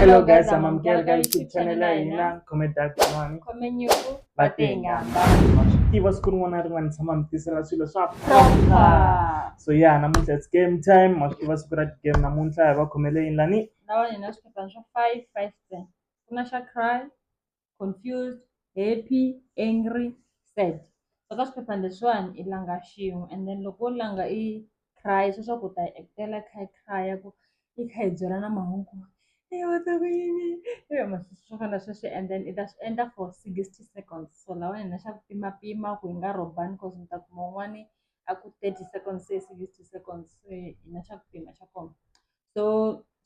Hello guys, amamukela ka YouTube channel ya hina Comedy Kun'wani Khomenyuku va tingamba. Ma swi tiva siku rin'wana na rin'wana tshama mi tisela swilo swa Proper. So yeah, namuntlha it's game time. Ma swi tiva siku ra game namuntlha hi va khomele yini lani? Lawa hina swiphephana swa 5 5 10. Ku na xa cry, confused, happy, angry, sad. So ka swiphephana leswiwani i langa xin'we and then loko wo langa i cry sweswaku u ta yi actela i kha i cry ku i kha i byela na mahungu i wa ku yini swo fana na sweswo and then i ta swi endla for 60 seconds. So lawani hina xa ku pimapima ku hi nga rhobani cause mi ta kuma un'wani a ku 30 seconds se 60 seconds se hina xa ku pima xa kona. So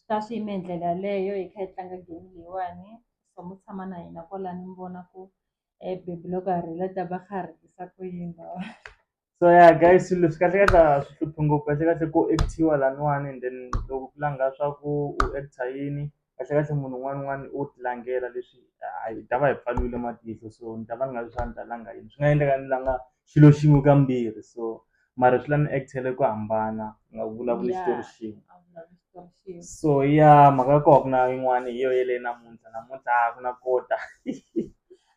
swi ta swi yime hi ndlela yaleyo hi kha hi tlanga game leyiwani so mo tshama na hina kwalani mi vona ku baby loko a rila ta va kha a rilisa ku yini lawa. So yeah guys, swilo leswi kahle kahle a swi hluphi ngopfu kahle kahle ko act-iwa laniwani and then loko ku langa swa ku u act-a yini kahle kahle munhu un'wana na un'wana u ti langela leswi hi ta va hi pfariwile matihlo so ni ta va ni nga swi ni ta langa yini swi nga endleka ni langa xilo xin'we kambirhi so mara swi la ni act-ele ku hambana ni nga vulavuli xitori xin'we. A vulavuli xitori xin'we. So yeah mhaka ya koho ku na yin'wani hi yo yeleyo namuntlha namuntlha a ku na kota.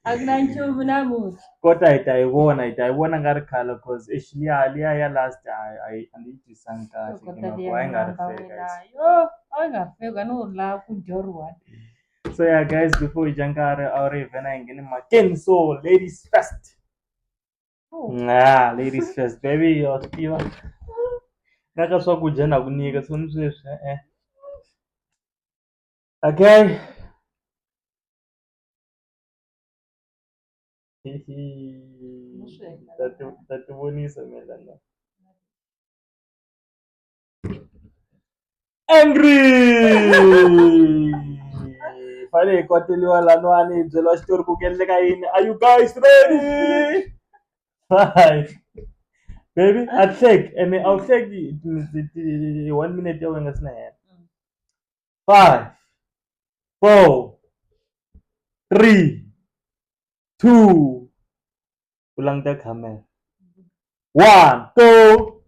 A ku na nchumu namuntlha. Kota hi ta yi vona hi ta yi vona nga ri khale cause eish liya liya ya last a yi a ni yi twisisangi kahle Kota hi liya mhaka ku a yi nga ri hamba fair wena guys. yo a yi nga ri fair a no lava ku dya ri one. So yeah guys before hi dya nkarhi a wu ri hi vhela hi nghene mhakeni so ladies first. Oh. Yeah, ladies first baby wa swi tiva na ka swakudya na ku nyika so ni sweswi e-e. Okay. Ta ti vonisa mina la. Angry! Fane hi kwateliwa laniwani hi byeriwa xitori ku ku endleka yini. Are you guys ready? Five. Baby, a hleki ene a wu hleki one minute ya wena nga si na hela. 5, 4, 3, 2, u languta khamera, 1, go!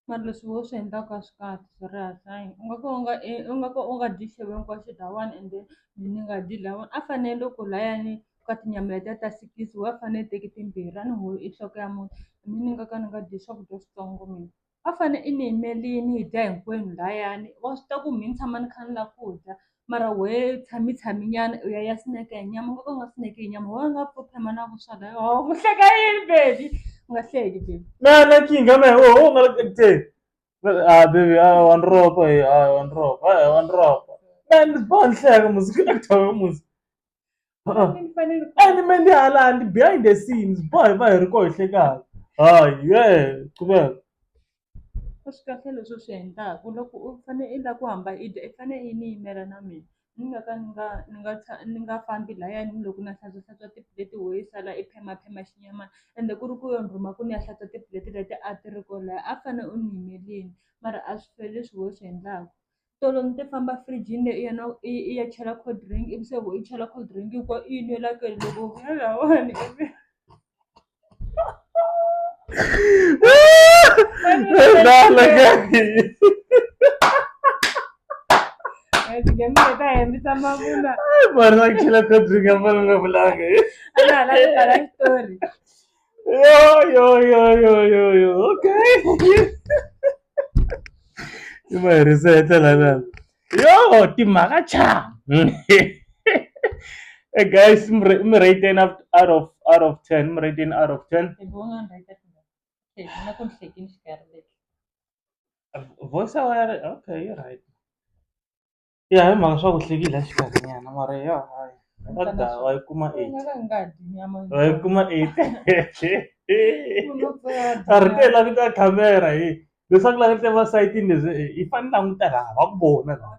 Mara leswi wo swi endlaka a swi kahle swi ri hayi u nga ka u nga u nga ka u nga dyi xixevo hinkwaxo la one and then mina ni nga dyi la one a fanele ku layani ka tinyama letiya ta sikisi wehe a fanele teki timbirhi a ni ho i nhloko ya muti mina ni nga ka ni nga dyi swakudya switsongo mina. A fane i ni yimelini hi dya hinkwenu layani wa swi tiva ku mina ni tshama ni kha ni lava ku dya mara wehe tshami tshami nyana u ya ya snack-a hi nyama u nga ka u nga snack-i hi nyama wehe u nga pfa u phema na vuswa laya u hleka yini baby u nga hleki baby. Na na nkingha mehe u nga le ku acteni ah baby ah wa ni ropa he ah wa ni ropa ah wa ni ropa man ni boha ni hleka musi ku actor musi. And me ni hala ni behind the scenes boha hi va hi ri koho hi hlekaka hayi ye qhubeka. A swi kahle leswi u swi endlaku loko u fane i lava ku hamba i dya i fane i ni yimela na mina ni nga ka ni nga ni nga ni nga fambi layani loko na hlantswa hlantswa tipuleti wehe i sala i phemaphema xinyamana ende ku ri ku yo ni rhuma ku ni ya hlantswa tipuleti leti a ti ri kona laya a fane u ni yimelini mara a swi fair leswi wehe u swi endlaka. Tolo ni te famba firijini leyi i ya na i ya chela cold drink ivi se i chela cold drink hinkwayo i yi nwela kwele loko u vuya lahawani ivi ta hembisa mavunwa Mara na chela cold drink a fana nga vulanga. A na ha lavi ku tsala xitori. Yo yo yo yo yo yo okay. I ma herisa hi ndlela leyo. Yo timhaka cha. Hey guys, mi rate out of 10, mi rate out of 10. Hi vona ni rate okay, na ku ni hlekini xikarhi lexi. Voice ya wena okay, yi right. Ya hi mhaka swa ku hlekile xikarhi nyana mara ya hayi. Wa yi kuma U 8. nga ka u nga dyi nyama Wa yi kuma 8. U nga ka A ri te languta khamera hi leswaku languta masayitini leswi i fanele languta laha va ku vona laha.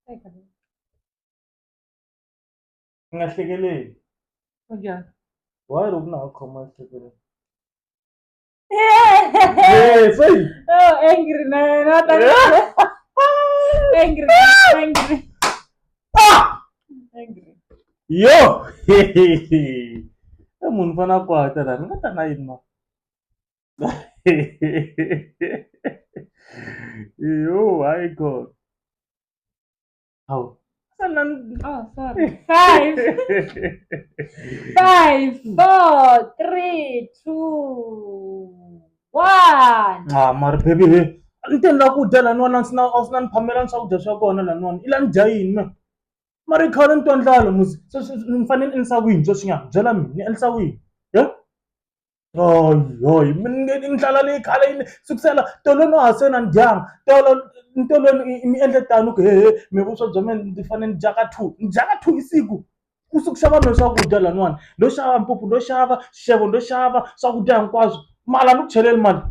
Okay. U nga hlekeleli. Njhani? Why ri ku na ha khoma hlekeleli? Yes, hey. Oh, angry na yena ta angry, angry. Ah! Angry. Yo! E munhu fana a kwata laha ni nga ta na yini ma. Yo, hayi khona. Hawu. Oh, sorry. 5 5 4 3 2 1. Ah, mara baby he. Ni te ni lava ku dya laniwani a swi na a swi na ni phamela ni swakudya swa kona laniwani. I la ni dya yini mina? Mara i khale ni twa ndlala musi. Se ni fanele ni endlisa ku yini sweswinyana? Byela mina ni endlisa ku yini? He? Hayi hayi ndlala leyi khale yi ni sukusela tolo no ha se na ni dyanga tolo ntolweni mi endle tano ku hehe mi vuswa bya mina ndzi fanele ni dya ka two ni dya ka two hi siku ku suku xava mina swakudya laniwani ndo xava mpupu ndo xava xixevo ndo xava swakudya hinkwaswo mali a ni ku cheleli mali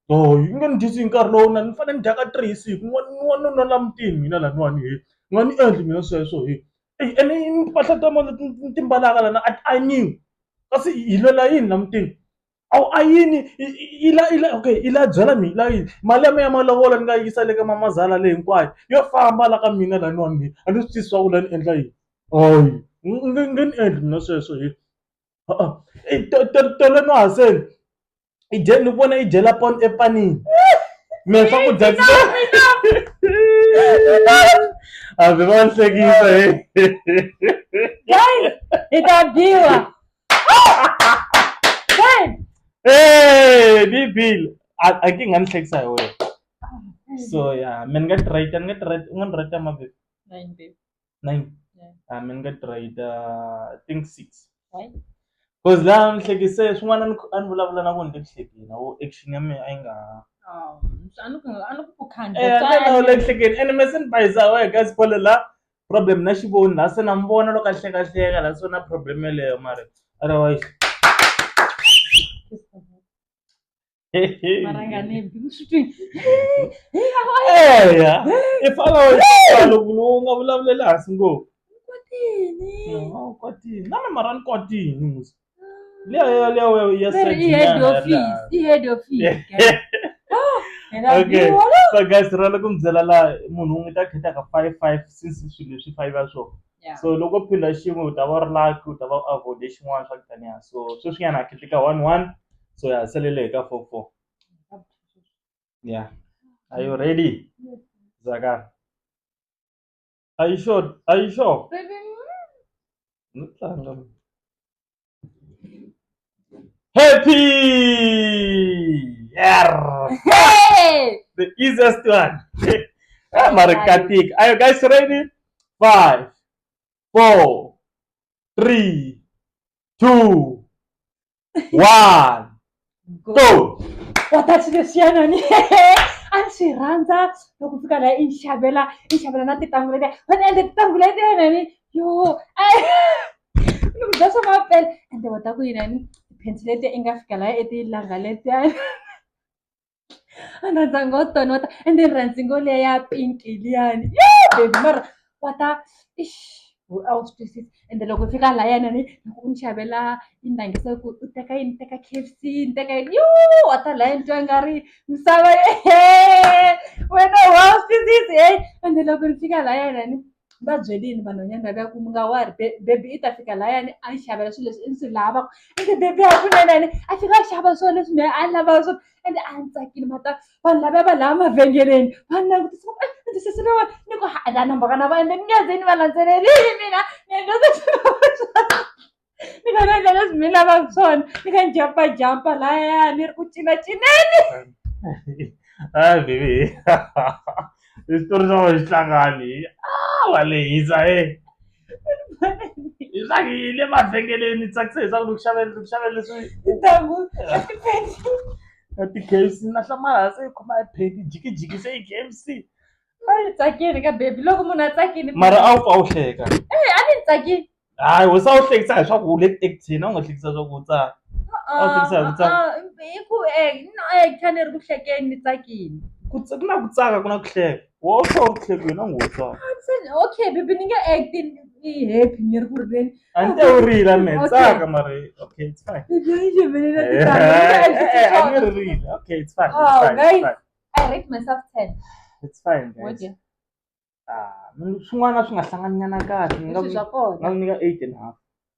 yi nge ni dyisi hi nkarhi lowu na ni fanele ni dya ka three hi siku ni la mutini mina laniwani he ni nga ni endli mina sweswo he ene mpahla ta mina leti ni ti mbalaka lana a ti ayiniwi. Kasi hi lwela yini la mutini a wu ayini i la i la okay i la byela mina la yini mali ya mina ya malovolo ni nga yi yisa le ka mamazala leyi hinkwayo yo famba la ka mina laniwani mina a ni swi tivi swa ku la ni endla yini hayi u nge nge ni endli mina sweswo he tolo no haseni i dye ni vona i dyela epanini mehe swakudya hambi va hlekisa he Guys, hi ta biwa. Guys, Hey, ni bile a ki nga ni hlekisa hi wena so ya me ni nga ti rate ni nga ti rate u nga ni rate ma baby Nine, babe. 9 Yeah. Ah, mi ni nga ti rate I think 6 Why? Cause laha ni hlekise swin'wana a ni vulavula na vona ni le ku hlekeni na vo action ya mina a yi nga ha Oh, a ni ku a ni ku ku khandla. Eh, a ni le ku hlekeni ene me se ni bayiza wehe guys phole la problem na xivoni laha se na mi vona loko a hlekahleka laha se na problem yeleyo mara otherwise Mara nga ni bi swi twi. Eya i fana loko u nga vulavuleli hansi ngopfu Kwatini. No, kwatini na mina mara ni kwatini musi liya ya ya Very i head office, i head office. guys. Hi Okay. biwa. So guys rhala ku mi byela laha munhu un'we ta khetaka 5 5 since swilo leswi five ya swona Yeah. so loko u phindha xin'we u ta va u ri lucky u ta va u avoid xin'wana swa ku taniya so sweswinyana ha kheteka 1 1 so ya salele hi ka 4 4 yeah are you ready Zaka are you sure are you sure Baby. Ni tlanga happy yeah Hey! the easiest one ah, mara katika are you guys ready 5 4 3 2 1 Go. go Wa ta swilo leswiyana ni a ni swi rhandza loko fika laha i ni xavela i xavela na tintangu letiya va ni endle tintangu letiya ni yo ni ku dya swa mampela ende wa ta ku yini ni tiphensi letiya i nga fika laha i ti langa letiya a ni rhandza ngo tona wa ta ende ni rhandzi ngo liya ya pink liyani yo baby mara wa ta ixi a wu swi twisisi ende loko i fika lahayana ni loko u ni xavela i ni langisa ku u teka yini teka K_F_C ni teka yini yo wa ta lahaya ni twa nga ri misava wena wa swi twisisi heyi ende loko ni fika lahayana ni va byelini vanhwanyana lavaya ku mi nga worry baby i ta fika lahayani a ni xavela swilo leswi ni swi lavaka ende baby hakunene ni a fika a xava swona leswi mehe a ni lava swona ende a ni tsakile mata vanhu lavaya va laha mavhengeleni va ni langutisa va ku ende sesi lava ni ku ha la nambaka na va ende ni nga ze ni va landzelelini mina ni endla leswi ni kha ni endla leswi mi lavaka swona ni kha ni jampa jampa lahaya ni ri ku cinacineni ah baby xitori xa wena xi tlangani ah wa lehisa e leswaku yi le mavhengeleni tsakise leswaku ni ku xavela ni ku xavela leswi tintangu na tipensi na ti-K_F_C na hlamala se yi khoma hi phedi jikijiki se yi K_F_C a ni tsakile ka baby loko munhu a tsakile mara a wu pfa u hleka eh a ni tsakile hayi hosi a wu hlekisa hi swa ku u le ku acting a wu nga hlekisa swa ku u tsaka A wu hlekisa hi ku tsaka. I ku no actor ni ri ku hlekeni ni tsakile ku ku na ku tsaka ku na ku hleka wa u tlhela u ri ku hlekeni a wu ngo tsaka Okay baby ni nge act ni happy ni ri ku rileni a ni te u rila me Okay. tsaka mara okay it's fine Baby a ni xavelela Eh, tintangu eh, a ni ri rila okay it's fine it's Oh, fine it's guys. fine I rate myself 10. it's fine guys What? Ah, swin'wana swi nga hlanganinyana kahle ni nga Leswi swa kona. nga nyika 8.5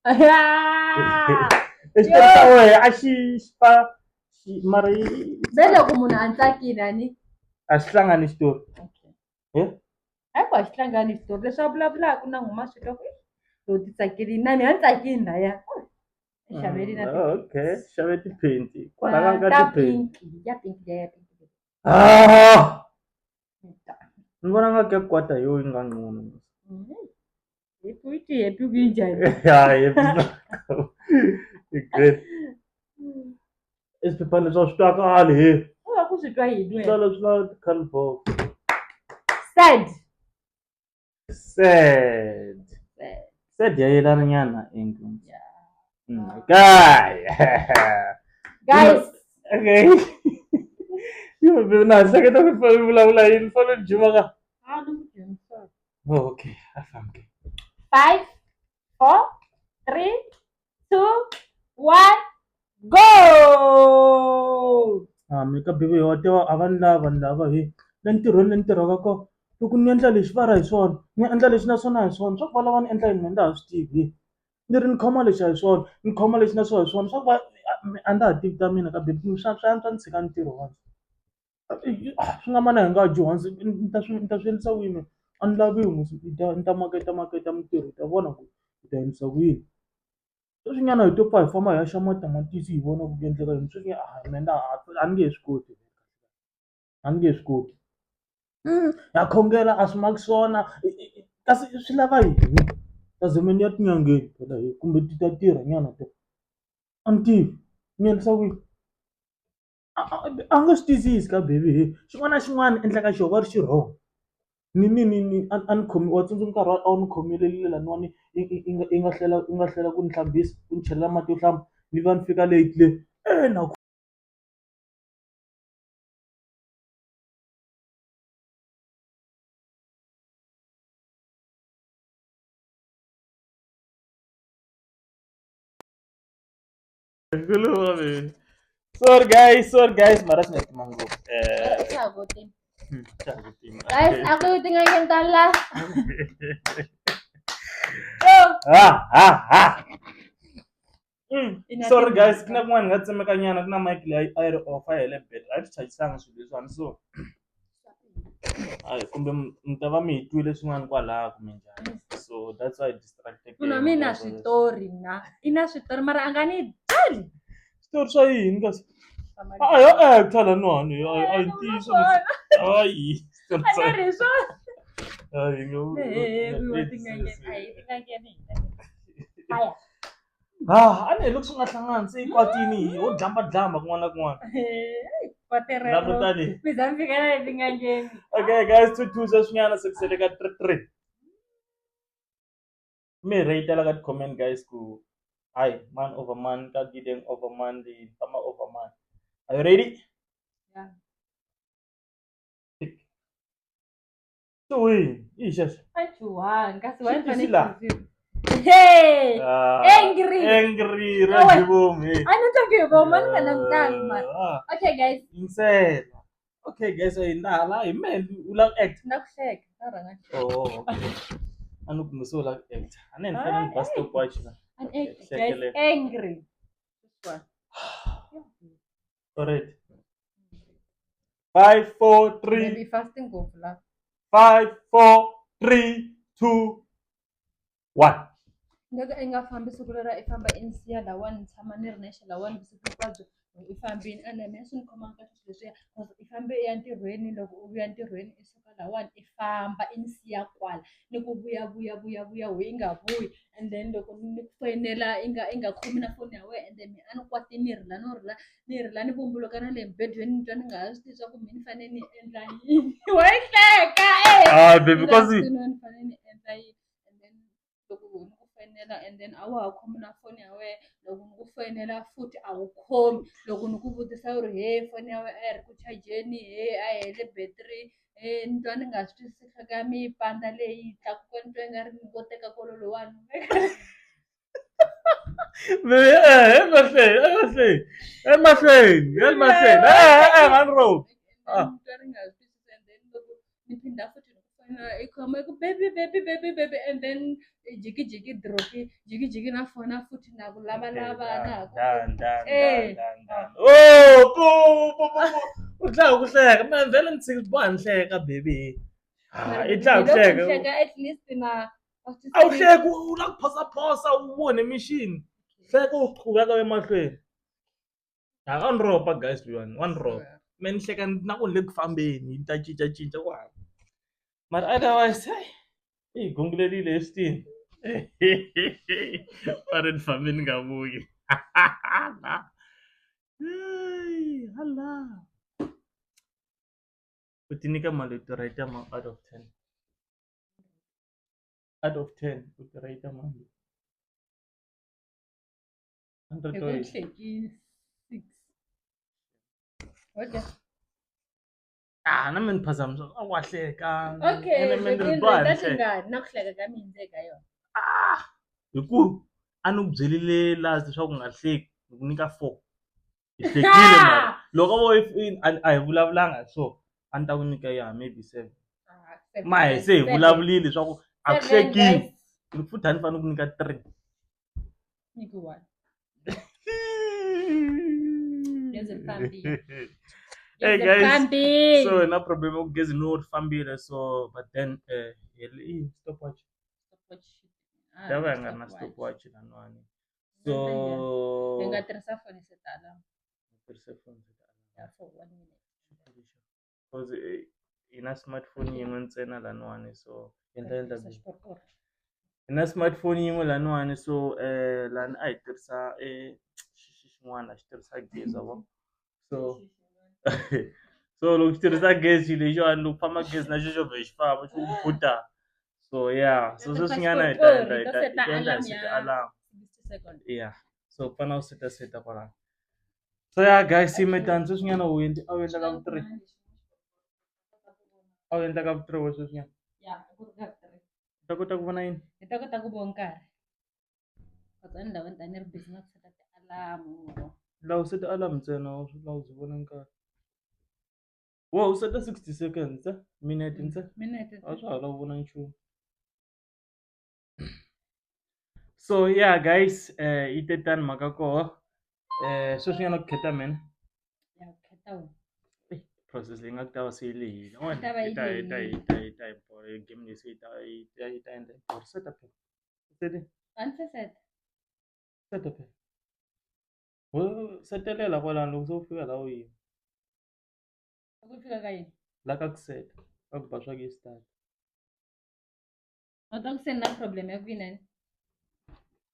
Ah! xitori xa wena a xi xi pa xi mara yi Se loko munhu a ni tsakile a ni a xi hlangani xitori Okay. Eh? Hayi ku a xi tlangani xitori leswi a vulavulaka na n'wina ma swi twa ku lowu ti tsakeli na mina ni tsakini laya. Xaveli na Okay, xave tiphenti. Kwala ka ta tiphenti. pink, ya pink ya pink. Ah! Ni vona nga ke kwata yo yi nga ngcono. Happy uthi happy kunjani? Ya, happy. Great. I swiphephana leswi a swi twakali he. U va ku swi twa yini wena? Swi lava swi lava ti-cardboard. Sad. Sad. Sad. Sad ya yelana nyana na angry. Yeah. Guy. Guys, Okay. Yo, baby, na hleketa ku fanele vulavula yini fanele ni jima ka. Ah, no, I'm sorry. Oh, okay. A fambi. 5, 4, 3, 2, 1, go! Ah, mi ka bibi wa tiva a va ni lava vanhu lava hi le ntirhweni le ni tirhaka kona loko ni endla lexi va ri a hi swona ni endla lexi naswona a hi swona swa ku va lava ni endla yini mina ni nga ha swi tivi ni ri ni khoma lexi a hi swona ni khoma lexi na swona a hi swona swa ku va a ndza ha tivi ta mina ka baby swa swa antswa ni tshika ntirho wa swi nga mana hi nga dyi ni ta swi ni ta swi endlisa ku yini a ni laviwi mos ni ta ni ta maketa maketa mintirho hi ta vona ku hi ta endlisa ku yini. Sweswinyana hi to pfa hi famba hi ya xava matamatisi hi vona ku ku endleka yini sweswinyana a mina a ni nge he swi koti a ni nge he swi koti ha khongela a swi maki swona kasi swi lava yini ta ze ni ya tin'angeni phela kumbe ti ta tirha nyana to a ni tivi ni endlisa ku yini a nga swi twisisi ka baby he xin'wana na xin'wana endlaka xona va ri xi wrong ni ni ni ni a ni khomi wa tsundzuka nkarhi a wu ni khomelele laniwani i i i nga i nga hlwela u nga hlwela ku ni hlambisa ku ni chelela mati yo hlamba ni va ni fika late le e na Sorry guys, sorry guys, mara swi nga tima ngopfu. Swa ha ku tima. Guys, a ku tin'angeni ta la. Ha ha ha. Sorry guys, ku na kun'wana hi nga tsemeka nyana ku na mic leyi a yi ri off a yi hele battery a yi swi chajisanga swilo leswiwani so hayi kumbe mi ta va mi hi twile swin'wana kwalaya kumbe njhani so that's why distracted Munhu wa mina switori na i na switori mara a nga ni byeli. Switori swa yini kasi a yo actor laniwani a yi ntiyiso hayi A ni ri swona. hayi Tin'angeni tin'angeni haya. Ah, a ni loko swi nga hlangani se yi kwatini ho dlamba dlamba kun'wana na kun'wana. Kwaterero. Languta leyi. Mi za mi fika na le tin'angeni. Okay guys, 2-2 sweswinyana se ku sele ka 3-3. Mi rate la ka ti-comment guys ku hayi man over man ka Gideon over man leyi famba over man. Are you ready? Yeah. Tick. Swi i xexo. A chuhanga kasi wa Xi fanele tisi laha. Hey! Ah, Angry. Angry Awe. Rajivomi. A ni twangi hi voma ni nga langutangi mara. Ah, Okay guys, yingisela. Okay guys, hi na hala hi mehe u lava ku act. na ku hleka, na rhanga hleka. Oh, okay. A ni kumbe se u lava ku act. A ni fanele ni ba stopwatch la. An act, guys, Hlekelela. angry. This one. Alright. 5 4 3 Maybe fasting ngopfu la. 5 4 3 2 1. Nga ka i nga fambi siku lera i famba i ni siya lawani ni tshama ni ri nexe lawani vusiku hinkwabyo i fambini ene mina swi ni khomanga kahle swilo leswiya cause i fambe i ya ntirhweni loko u vuya ntirhweni i suka lawani i famba i ni siya kwala ni ku vuya vuya vuya vuya wehe i nga vuyi and then loko ni ku foyinela i nga i nga khomi na foni ya wena and then mina a ni kwate ni rila no rila ni rila ni vumbuluka na le mubedweni ni twa ni nga ha swi tivi swa ku mina ni fanele ni endla yini wa yi hleka e Ah, baby, because ni fanele ni endla yini and then loko ni ku foyinela and then a wa ha khomi na foni ya wena loko ni ku foyinela futhi a wu khomi loko ni ku vutisa u ri he foni ya wena a yi ri ku chajeni he a yi hele battery he ni twa ni nga swi twisisi nhloko ya mina yi pandza leyi yi tlakuka ni twa i nga ri ni ngo teka kololowani Baby, emahlweni, emahlweni, emahlweni, emahlweni, eh, eh, road. Ah. Ni twa ni nga swi twisisi and then loko ni phinda futhi ni ku foyinela i khoma i ku baby baby baby baby and then jikijiki dropi jikijiki na fona futhi na ku lavalava na ha ku Done, done, Eh. done, done, done. Oh, pu, pu, pu, pu. U dlaya ku hleka. Mina vhele ni tshiki boha ni hleka baby. Ah, i tlaya ku hleka. Hleka at least na A wu hleki u la ku phosaphosa u vone mixini. Hleka u qhuveka u ya emahlweni. Ha wa ni ropa guys loyiwani wa ni ropa. Me ni hleka na ku ni le ku fambeni ni ta cincacinca kwala. Mara otherwise heyi i hi gungulerile he swi tivi. Va ri ni fambe ni nga vuyi. Hala. U ti nyika mali u ti rate ma out of 10. Out of 10 u ti rate mali. 100 Hi ku wa yini? hleki six. Okay. Ah, na mina ni phazamisa a wa hleka. Okay, Ene mina ni ni ri twa rate ni hleka. tingani na ku hleka ka mina ndzeni ka yona. Ah, hi ku a ni ku byelile last leswaku u nga hleki ni ku nyika 4. Hi hlekile mara loko vo a hi vulavulanga hi swona a ni ta ku nyika ya maybe 7. Ah, seven, Ma hi se hi seven. vulavurile leswaku a ku Seven, hlekiwi. guys. Ni futhi a ni fanele ku nyika 3. Nyiki one. Gezi ri fambile. Hey Gezi ri guys, fambile. so na problem ya ku gezi no ri fambile so but then hi ri stopwatch. Stopwatch. Ah, Ya va hi nga ri na stopwatch. stopwatch laniwani. So Hi nga tirhisa foni set alarm. Tirhisa phone set alarm. Yeah, for one minute. Because hi na smartphone yin'we ntsena laniwani so endla endla Tirhisa xikorokoro. Hi na smartphone yin'we laniwani so lani a hi tirhisa xin'wana a xi tirhisa gezi wa vona so so loko xi tirhisa gezi xilo lexiwani loko ku famba gezi na xo xo vhe xi famba xi ku phuta so yeah so sweswinyana hi ta endla hi ta hi ta endla hi seta alarm 60 seconds. yeah so ku fanele u seta seta kwalano so yeah guys yimetani sweswinyana wu endli a wu endla ka vu 3 a wu endla ka vu 3 wa sweswinyana Yeah, ku ri ka three. u ta kota ku vona yini Hi ta kota ku vona nkarhi. Kutani ni lava ni ta ni ri busy na ku seta ti-alarm. La u seta alarm ntsena la u byi vona nkarhi wo u seta 60 seconds minute ntsena Minute. a swa ha la u vona nchumu so yeah guys yi te tani mhaka koho sweswinyana ku kheta mina Ya kheta wena. Process leyi nga ku ta va se yi lehile Yi ta va yi yi ta yi ta yi ta yi ta yi borha game leyi se yi ta yi ta yi ta endla yi borha seta phela seti A ni se seta. Seta phela wo setelela kwalano loko se u fika laha u yima. Loko u fika ka yini? La ka ku seta ka ku ba swa ku yi start. A ta ku se ni na problem ya ku yinene.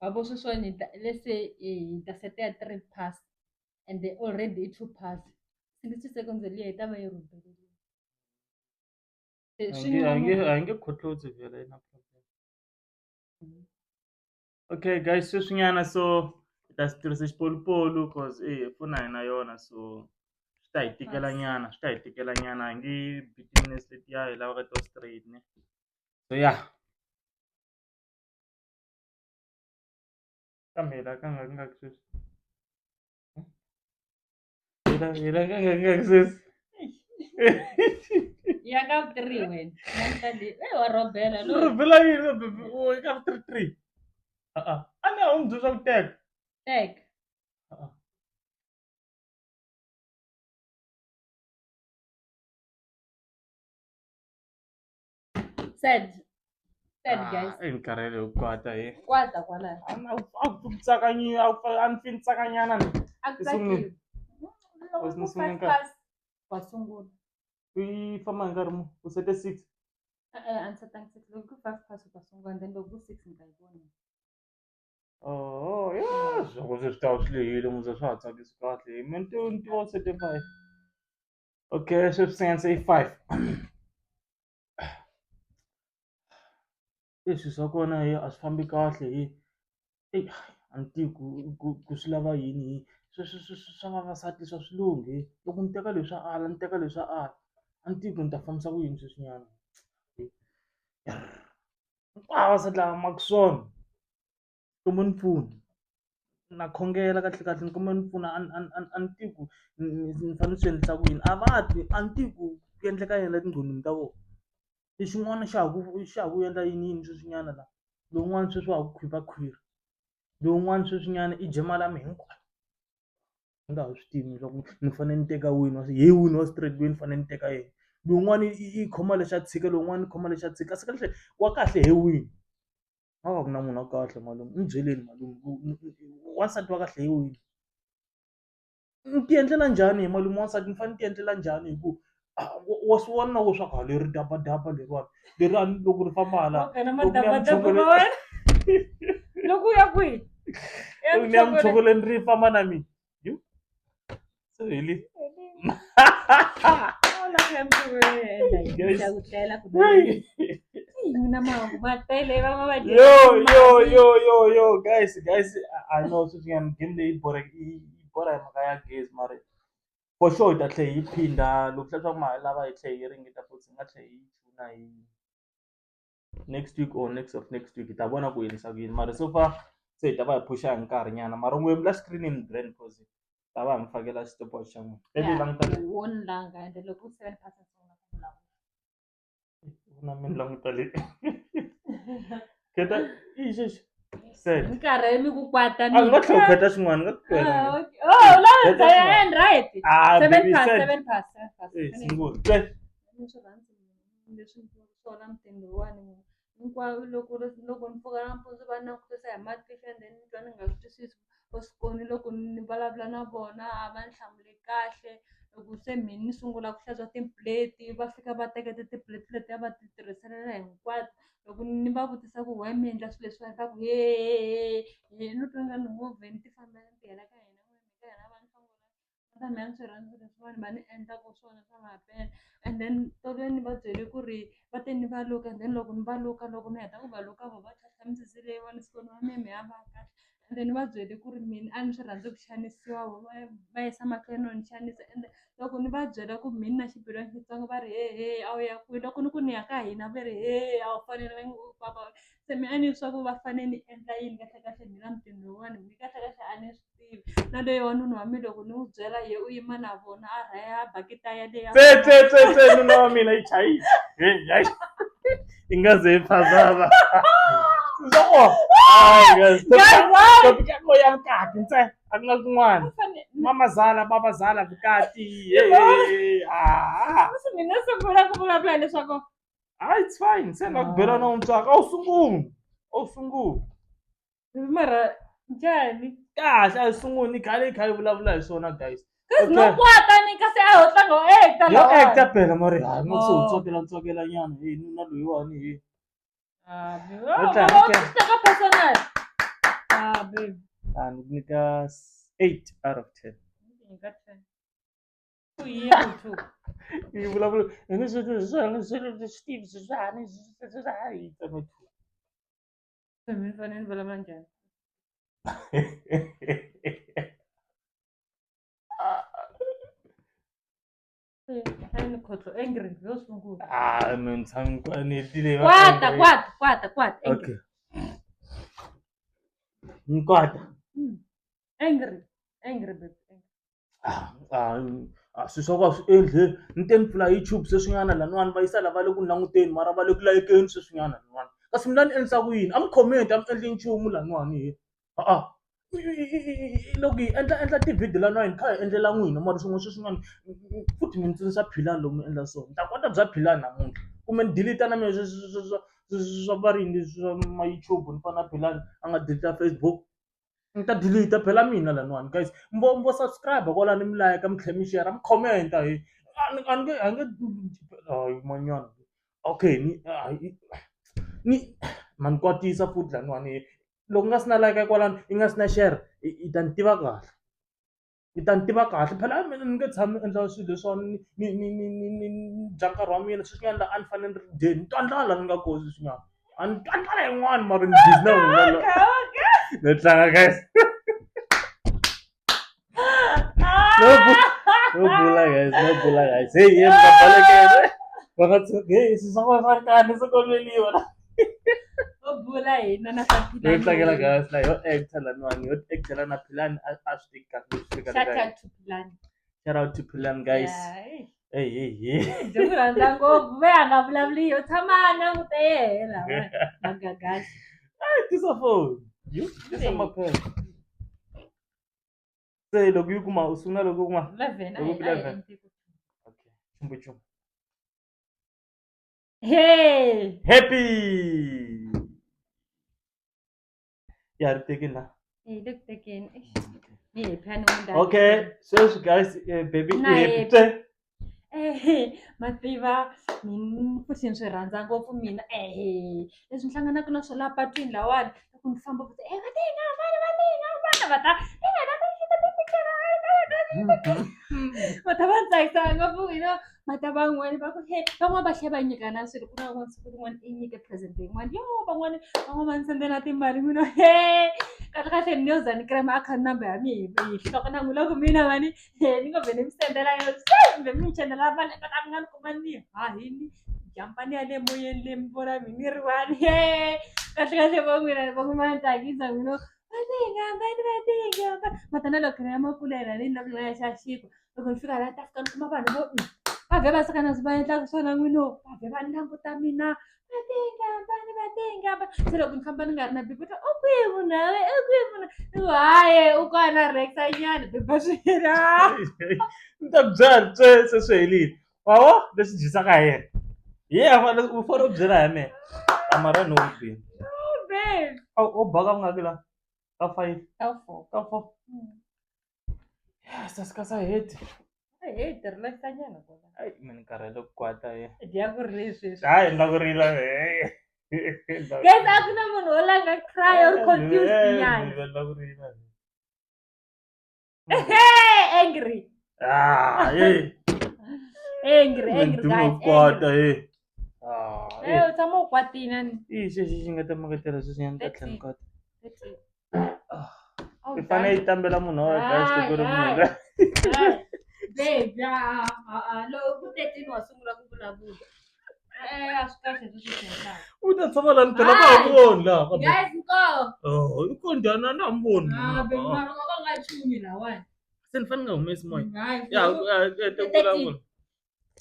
Wa vo sweswiwani hi ta let's say hi ta seta ya 3 past and then already i 2 past. 60 seconds liya yi ta va yi rhumberile. Se A swi nge a nge nyuma a nge khotlotsi vhele yi na problem. Okay guys sweswinyana so hi ta tirhisa xipolipoli cause foni a hi na yona so swi ta hi tikela nyana swi ta hi tikela nyana a hi nge bi ti-minutes letiya hi lavaka to straight ne so yeah kambe hi la ka nga nga sweswi hi la hi la ka nga nga sweswi Ya ka 3 wena. Languta leyi. Eh wa rhobela lo. Rhobela yini baby u ka 3 3 a a ni a wu ndzi swa ku teka Teka. A Sad. Sad guys. I ni karhele hi ku kwata he. Kwata kwalaho. A a ku tsakanyi a ku a ni fi ni tsakanyana ni. A ku I sungule. tsakiwi. Loko Ni ku sungule five nkarhi. past wa sungula. U famba hi nkarhi muni? U sete 6. E-e a ni setangi six. Loko ku five past u ta sungula and then loko ku six ni ta yi vona. Oh, yeah, swa ku se swi ta va swi lehile mundzuku swa ha tsakisi kahle. Mina ni tiva u sete 5. Okay, sweswi se i 5. Leswi swa kona he a swi fambi kahle he eyi a ni tivi ku ku ku swi lava yini he sweswo swa vavasati leswi a swi lunghi he loko ni teka leswi swa ala ni teka leswi swa ala a ni tivi ku ni ta fambisa ku yini sweswinyana vavasati lava maka swona kombela ni pfuna na khongela kahle kahle ni kombela ni pfuna a ni a ni a ni a ni tivi ku ni fanele ni swi endlisa ku yini a va twi a ni tivi ku ku endleka yini la tinqondweni ta vona lexin'wana xa ha ku xa ha ku endla yini yini sweswinyana la lowun'wana sweswi wa ha ku khwiva khwiri lowun'wana sweswinyana i dye mali ya mina hinkwayo ni nga ha swi tivi leswaku ni fanele ni teka wini wa hi wini wa straight loyi ni fanele ni teka yena. Lowun'wani i khoma lexi a tshika lowun'wani i khoma lexi a tshika kasi kahlekahle wa kahle hi wihi? A va ku na munhu wa kahle malume ni byeleni malume ku wansati wa kahle hi wihi? Ni ti endlela njhani he malume wansati ni fanele ni ti endlela njhani hi ku wa swi vona na wehe swa ku ha leri dabadaba leriwani leriwani loko ri famba hala loko u ya kwihi loko ni ya muchongolweni ri famba na mina se heli yo yo yo yo yo guys guys I know sweswinyana game leyi borheka yi borha hi mhaka ya gezi mara for sure hi ta tlhela hi phinda loko swi swa ku ma ha lava hi tlhela hi ringeta futhi hi nga tlhela hi chuna hi next week or next of next week hi ta vona ku endlisa ku yini mara so far se hi ta va hi phusha hi nkarhi nyana mara n'we la screenini brand cause ta va hi mi fakela stopwatch xa n'wina ivi languta le wo ni langa ende loko u seven past sungula ku vulavula na mi languta le keta i xexi set nkarhi mi ku kwata a nga tlhela u kheta xin'wana nga ku ah, oh la and right ah seven past seven past seven past eh sungula twe leswi swona mutini lowuwani hinkwavo loko loko ni pfuka nampundzu va ni langutisa hi matihlo and then ni twa ni nga swi twisisi va swi koni loko ni vulavula na vona a va ni hlamuli kahle loko se mina ni sungula ku hlantswa ti-plate va fika va teketa ti-plate letiya va ti tirhiselela hinkwato loko ni va vutisa ku why mi endla swilo leswiwani va ku he no twa nga ni ngo vhe ni ti fambela ni ti yela ka hina ka hina va ni hlongola mina a ni swi rhandzi leswiwani va ni endlaka swona swa mampela and then tolweni ni va byele ku ri va te ni va luka and then loko ni va luka loko ni heta ku va luka voho va tlhantlha misisi leyiwani siku wa mina ya va kahle and then ni va byele ku ri mina a ni swi rhandzi ku xanisiwa voho va va yisa mahlweni no ni xanisa ende loko ni va byela ku mina na xibelani xitsonga va ri hehe a wu ya kwihi loko ni ku ni ya ka hina va ri hehe a wu fanelangi u famba se mi a ni swa ku va fane ni endla yini kahlekahle mina mutini lowuwani mi kahlekahle a ni swi tivi na loyi wa nuna wa mina loko ni n'wi byela ye u yima na vona a rhaya bakita yaleyo se se se se nuna wa mina yi chayile hey i nga ze yi phazama loko topic ya ko ya vukati ntsena a ku na kun'wana mamazala babazala vukati mina sungula ku vulavula leswaku ah it's fine se nga ku bela na mutswari a wu sunguli a wu sunguli mara njhani kahle a yi sunguli ni khale yi kha yi vulavula hi swona guys Cause no kwata ni kasi a ho tlanga u actor yo actor phela mari hayi ngo se u tsokela tsokela nyana hey nuna loyiwani hey Ah, babe. Oh, okay. Teka personal. Ah, babe. Ah, ni nyika 8 out of 10. Nyika 10. Ku yini ku two? Yi vulavula hi ni swi swi swi swi swi swi swi swi swi Se mi fanele ni vulavula njhani? A ni khotlo angry yo sungula. Ah, no ni tshami ni hetile Kwata, kwata, kwata, kwata. Okay. Ni kwata. Angry, angry baby. Ah, ah, swilo swa ku a swi endli ni te ni pfula YouTube sweswinyana laniwani va yisa la va le ku ni languteni mara va le ku layikeni sweswinyana laniwani kasi mi la ni endlisa ku yini a mi comment a mi endli nchumu laniwani he a loko hi endla endla tivhidiyo laniwani hi kha hi endlela n'wina mara swin'wana sweswinyana futhi mi ni tsundzuxa Philani loko mi endla so ni ta kwata bya Philani namuntlha kumbe ni delete na mina swa va ri yini swa ma YouTube ni fana na Philani a nga delete Facebook. Ni ta delete phela mina laniwani guys mbo mbo subscribe kwalani mi like mi tlhela mi share mi comment he a ni a ni nge a nge hayi manyana okay ni ni ma ni kwatisa futhi laniwani loko nga si na like kwalano i nga si na share i ta ni tiva kahle i ta ni tiva kahle phela mina ni nge tshami ni endla swilo leswiwani ni ni ni ni ni ni dya nkarhi wa mina sweswinyana la a ni fanele ni ri dyeni ni twa ndlala ni nga kona sweswinyana a ni twa ndlala yin'wana mara ni busy na n'wina la no tlanga guys no no bula guys no bula guys hey hey mi nga balekele va nga tshuki hey swilo swa kona swa nkani swi kombeliwa Ho bula hina na swa no Philani. tlangela guys la yo actor laniwani yo actela na Philani a a swi teki kahle swi fika Shout ka out to Philani. shout out to Philani guys Yeah, eh. hey hey hey Ndzi ku rhandza ngopfu ve a nga vulavuli yo tshama a langute yehe lawa magagasi. Ay, tisa phone you tisa maphepha se loko yi kuma u sungula loko u kuma 11 Loko ku a hi 11. endli ku okay chumbu chumbu. Hey! Happy! Ya ri tekeni la. Hi le ku tekeni. Eish, Ni happy a ni n'wi ndhawu. Okay, sweswi guys, baby Na i happy. happy. Tse. Ehe, ma tiva ni futhi ni swi rhandza ngopfu mina ehe leswi ni hlanganaka na swona laha patwini lawani loko ni famba va ta e va tinga vana va tinga vana va ta va ta va ni tsakisa ngopfu you know va ta van'wani va ku he van'wani va tlhela va nyikana swilo ku na van'wana siku rin'wana i nyike present yin'wana yo van'wani van'wana va ni sendela timali mina he kahle kahle ni yo za ni kirema akhawunti number ya mina hi nhloko na n'wi loko mina mani he ni ngo vhe ni mi sendela yona se kumbe mi ni chendela mali eka mi nga ni kuma ni hahini jampa ni ya le moyeni le mi vona mi ni ri wani he kahle kahle vo n'wina vo n'wi va ni tsakisa n'wina va tinga vani va tinga matana loko ni ya makulela ni na ya xa xinkwa loko ni fika laha ta fika ni kuma vanhu vo va vhe va suka na swi va endlaka swona n'wino va vhe va languta mina va tinga vani va tinga se loko ni famba ni nga ri na bibi u kwihi munhu wa wena u kwihi munhu ni ku hayi u kona rexa nyana biba swi hela Ni ta ku byela se se swi helile. Wa vo leswi dyisaka hi yena. Hi yena a fanele u fanele u byela hi mina. A mara no babe. Babe. A u baka vungaki la? Ka five. Ka four. Ka four. Sasika sa heti. Hey, ti relaxa nyana kona. Ai mina ni karhele ku kwata ye. Dya ku ri sweswi. Hayi ni la ku rila. Guys, a ku na munhu wo langa cry or confused nyana. Ni la ku rila. Hey, angry. Ah, hey. Angry, angry guys. Kwata Angry. hey. Ah, Eh, u tshama u kwatile ni. i xexi xi nga ta maketela sweswi nyana ta tlhela ni kwata. That's it. Ah. Awu I fanele yi tambela munhu wa guys loko ri Hayi, munhu. hayi. Babe, ah, ah, ah, loko ku 13 wa sungula ku vulavula. Eh, a swi kahle leswi swi endlaka. U ta tshama la ni phela ka ha Hayi. voni laha. ka Guys, nko. Oh, i ko njhani a na ha mi voni. Ah, babe, mara u nga ka u nga chumi lawani. Se ni fanele ni nga humesi moya. Hayi, Ya, ya, ya, ta vulavula.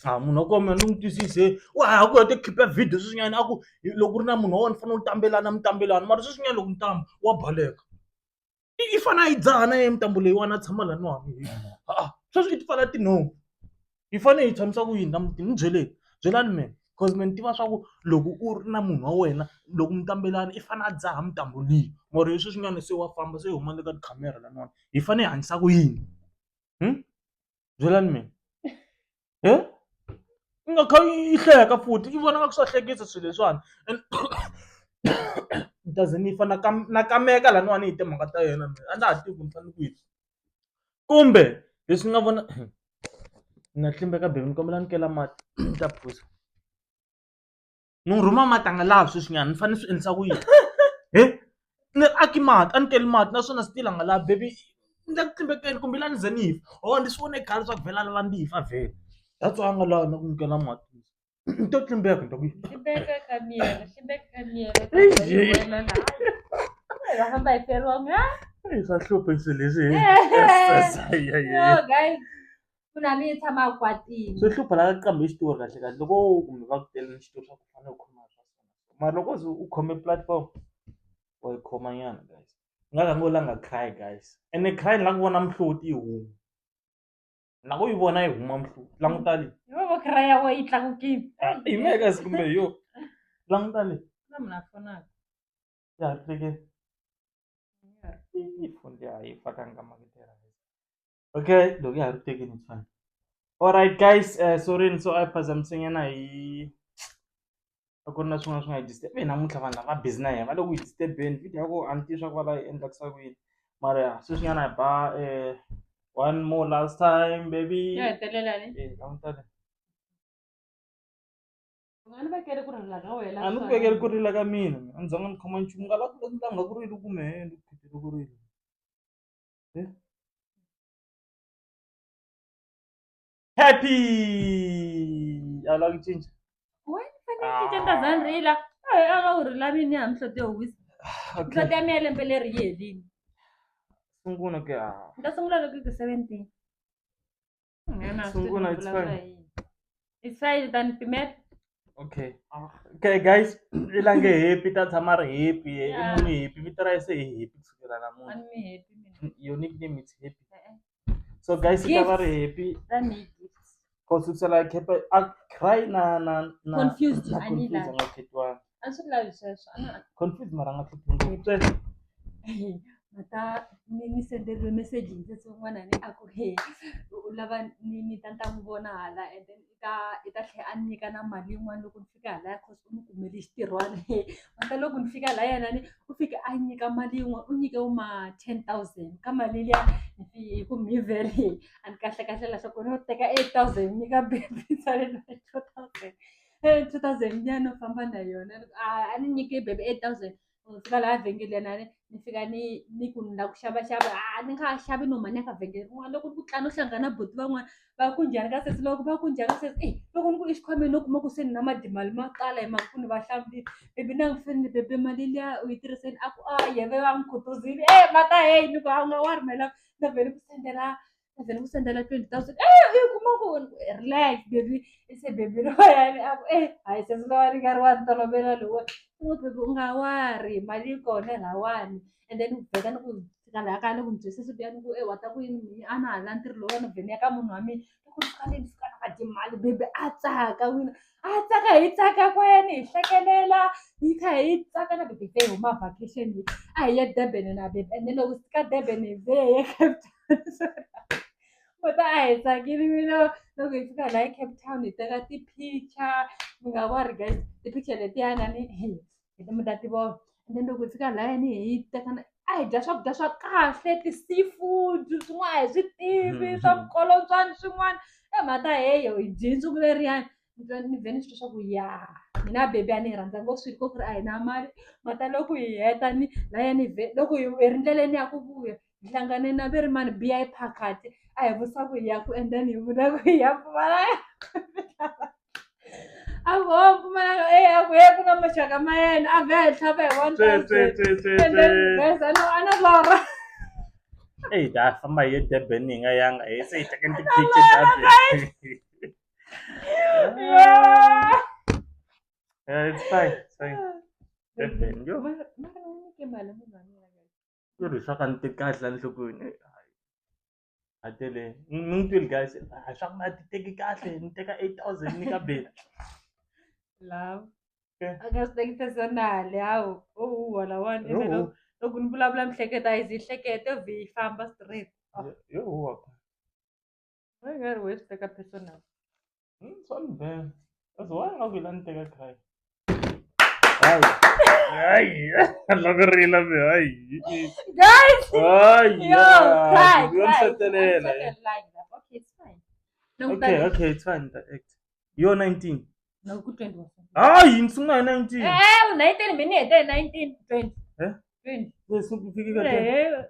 Ah, munhu wa kona ni n'wi twisise wa ha ku hete khipa video sweswinyana a ku loko ku ri na munhu wa wena u fanele u tambelana mi tambelana mara sweswinyana loko mi tamba wa baleka i fanele a yi dzaha na yena mitambo leyiwani a tshama laniwani a sweswi i ti pfala tinhompfu hi fanele hi tshamisa ku yini la mutini ni byeleni byelani mina cause me ni tiva swa ku loko u ri na munhu wa wena loko mi tambelana i fanele a dzaha mitambo liya mara hi sweswinyana se wa famba se i huma le ka tikhamera laniwani hi fanele hi hanyisa ku yini byelani mina he i nga kha i hleka futhi i vona nga ku swa hlekisa swilo leswiwani and ni ta ze ni fa na na kameka laniwani hi timhaka ta yena mina a na ha tivi ku ni fanele ku yini kumbe leswi ni nga vona na tlimbeka baby ni kombela ni kela mati ni ta phuza ni n'wi rhuma mati a nga lavi sweswinyana ni fanele ni swi endlisa ku yini he ni ri aki mati a ni keli mati naswona still a nga lavi baby ni le ku tlimbekeni kumbe la ni ze ni fa or ni swi vone khale swa ku vhela a lava ni fa vhele that's why a nga lavi na ku ni kela mati ni to tlimbeka ni ta ku Tlimbeka ka miyela, tlimbeka ka miyela. Eish. Va famba hi feriwa nga. Ei, swa hlupha swilo leswi No, guys. Munhu a mi tshama a kwatile. Swi hlupha la ka qambhe xitori kahle kahle loko kumbe va ku tele ni xitori xa ku fanele u khoma swa so mara loko ze u khome platform wa yi khoma nyana guys u nga rhangi u langa cry guys ene cry ni la ku vona mihloti yi huma na ku yi vona yi huma mihloti languta leyi Hi va cry ya wena yi tlakukile. hi mehe kasi kumbe hi yo languta leyi Na munhu a fonaka. Ya ha ri tekeni i phone leyi a yi fakanga maketela. Okay, loko ya ha ri tekeni it's fine. Alright guys, sorry ni so a hi phazamisenyana hi a ku ri na swin'wana swi nga hi disturb namuntlha vanhu lava busy na hina va le ku hi disturb-eni video ya ku a ni tivi swa ku va lava yi endlakisa ku yini mara ya sweswinyana hi ba one more last time baby Yo hetelela ni. Eh, languta le. U nga ni vekeli ku rila ka wena. A ni ku vekeli ku rila ka mina a ni zanga ni khoma nchumu nga la ku langa ku rila kumbe ni ku khutele ku rila. Eh? Happy! A wu lavi ku cinca? Wena fanele cinca ni ta za ni rila. Eh, a nga u rila mini ya mihloti yo wisa. Okay. Mihloti ya mina ya lembe leri yi helile. Sungula ke ah. Ni ta sungula loko yi ku 17. Sungula, it's fine. It's fine, ta ni pimela. Okay. Okay guys, i lange happy ta tshama ri happy, i Yeah. munhu happy vito ra yena se i happy kusukela A namuntlha. ni mi happy mina. Your nickname is happy. Eh, eh. So guys, i ta va Gifts. ri happy. Ta ni gifts. Cause sukusela khepe a cry na na na Confused, na a ni confused lavi. a nga khethiwanga. A swi lavi sweswo a na Confused mara a nga hluphi ngopfu. Sweswo mata ni senderiwe meseji hi sesi un'wana ni a ku he u lava ni ta ni ta n'wi vona hala and then i ta tlhela a ni nyika na mali yin'wana loko ni fika halaya cause u ni kumele xitirhwana. Mata loko ni fika layani ni u fike a nyika mali yin'wana u nyike vo ma 10,000 ka mali liya hi ku mi vhele a ni kahle kahle la swa ku no teka 8,000 nyika baby ni sale na 2,000, 2,000 liya no famba na yona a ni nyike baby 8,000. Loko fika laha vhengeleni a ni fika ni ku ni lava ku xavaxava a ni nga ha xavi no mhani ya ka vhengele rin'wana loko ni ku tlanga no hlangana na buti van'wana va ku njhani ka sesi loko va ku njhani ka sesi e loko ni ku exikhwameni no kuma ku se ni na madimali ma tala hi mhaka ku ni va hlambile baby na n'wi foni baby mali liya u yi tirhiseni a ku a yeve va n'wi khutuzile e mata heyi ni ku a u nga worry my love na vhele ku sendela na vhele ku sendela 20,000 e u yi kuma ku relax baby se baby loyani a ku e hayi sesi lowani nga ri wa ni tolovela lowa u baby u nga worry mali yi kona lahawani and then vheta ni ku fika laha kaya ni ku ni byela sesi luya ni ku e wa ta ku yini mina a na ha la ntirho lowuwani ni vhe ni ya ka munhu wa mina loko ni fika le ni fika na ka timali baby a tsaka n'wina a tsaka hi tsaka kwene hi hlekelela hi kha hi tsaka na baby se hi huma vacation hi a hi ya Durban na baby and then loko fika Durban hi ze hi ya Cape Town kota a hi tsakile mina loko hi fika laha Cape Town hi teka ti-picture mi nga worry guys ti-picture letiyana ni hi mi ta ti vona and then loko hi fika lahayani hi teka na a hi dya swakudya swa kahle ti-seafood swin'wana a hi swi tivi swa mikolontswani swin'wana e mhaka heyo hi dyile siku leriyani ni twa ni vhe ni swi twa swa ku ya mina baby a ni yi rhandza ngopfu swilo ko ku ri a hi na mali mhaka loko hi heta ni lahayani hi vhe loko hi ri ndleleni ya ku vuya hi hlangane na ve ri mani biya yi phakathi a hi vutisa ku hi ya ku and then hi vula ku hi ya Mpumalanga a ku ho Mpumalanga e a ku he ku na maxaka ma yena a vhe a hi tlhava hi one thousand and then guys a no lorha. Eyi ta famba hi ye Durban hi nga yanga hi se hi tekeni ti-picture Durban. Yeah. Yeah, it's fine, it's fine. Durban, yo. Mara mara ni nyike mali munhu wa mina guys. Ku ri swa ka ni ti kahle enhlokweni. A tele ni n'wi twile guys a swa ku na ti teki kahle ni teka 8,000 nyika baby. Love. Okay. A nga swi teki personal hawu o huwa lawani Yo ene loko loko ni vulavula miehleketo a yi zi yi hlekete vhe yi famba straight. Yo huwa. I nga ri we swi teka personal. Swa ni bela. That's why a ku la ni teka cry. Hayi. Hayi. Loko rila mi hayi. Guys, Hayi. yo, cry, Yo cry. hletelela. I'm like that. Okay, it's fine. No, Okay, okay, it's fine. The act. You're 19. No, ku 20 was. Hayi, ni sungula hi 19. Eh, 19 mina ni hete 19, 20. Eh? 20. Leswi ku fike ka 20. Eh,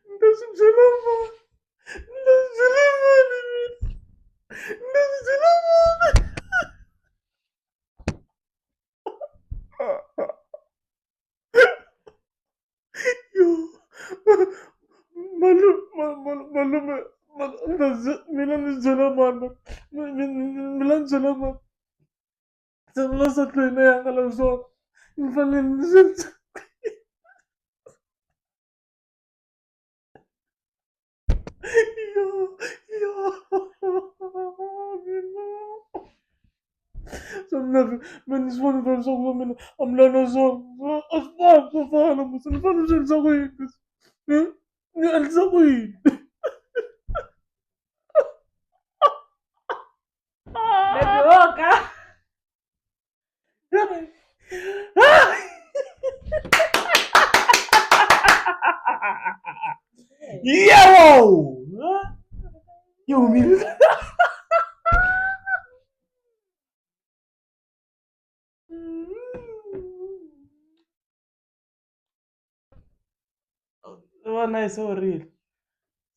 Ni ta swi byela mani? Ni ta swi byela mani mina? Ni ta swi byela mani? Yo, malume, mina ni byela mani? Mina ni byela mani? Se mina nsati loyi na ya nga lavi swona ni fanele ni swi yo yo mina swa mina mina ni swi voni vhele swa ku mina a mi la na swona a swi fani swo fana musi ni fanele ni swi endlisa ku yini ni endlisa ku yini. Baby woka. Yebo! Yi humile. Vona se u rile.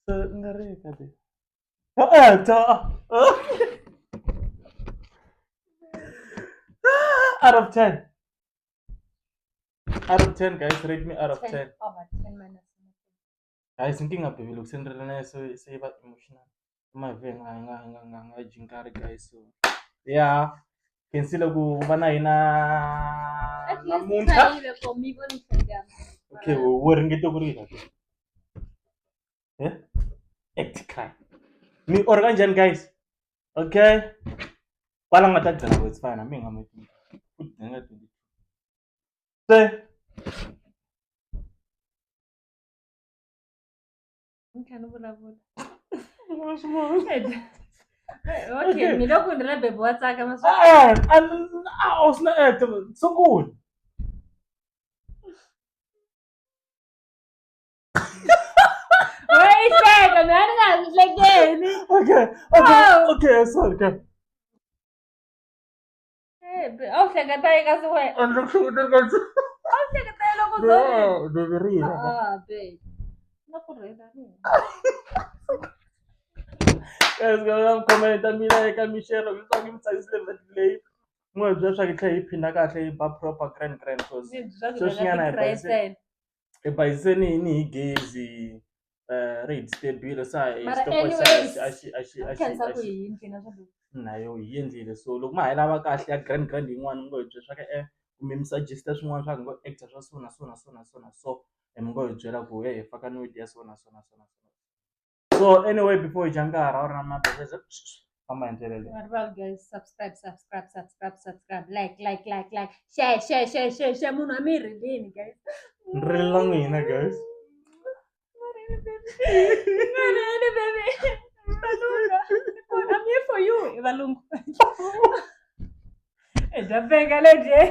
Se u nga rili ka baby. Out of 10. Out of 10 guys, rate me out of 10. Over 10 minus. Guys, nkingha baby loko se ni ri na se yi va emotional. Ma vhe nga nga nga nga nga dyi nkarhi guys so yeah. Khensile ku va na hina namuntlha. Okay, wo ringete ku rila. Eh? Act cry. Mi or kanjani guys? Okay. Kwala nga ta gcina ku it's fine, hambi hi nga mi futhi ni nga 22. Se Ni tlhela ni vulavula. Okay, mi loko ni ra baby wa tsaka ma swi. Eh, a swi na act sungula. Wa yi hleka, mina ni nga swi hlekeli. Okay, okay, okay, sorry, okay. Eh, a wu hleketa yi kasi wena. A ndzi hleketa kasi. A wu hleketa yi loko No, baby rila. Ah, babe. Na ku rila ni. Guys, nga comment mina eka mi share leswaku mi tsakisile video leyi. N'wi byela leswaku yi tlhela yi phinda kahle yi ba proper grand grand cause sweswinyana hi bayise hi bayiseni ni hi gezi ri hi disturb-ile se a hi Mara stop a xi anyways, a xi a xi a xi khensa a ku xi hi yindlini swa na yo hi endlile so loko ma ha yi lava kahle ya grand grand yin'wana mi ngo hi byela swa ku e kumbe mi suggest swin'wana swa ku hi ngo actor swa so na so na so na so na so and mi ngo hi byela ku hey hi faka note ya so na so na so na so. So anyway before hi dya nkarhi a wu ri na mabezeze famba hi ndlela leyi. Nga rivali guys, subscribe, subscribe, subscribe, subscribe, like, like, like, like, share, share, share, share, share. Munhu a mi rileni guys. Ni rilela n'wina guys. Rileni baby. Valunga. I'm here for you, valungu. Dya beka ledye.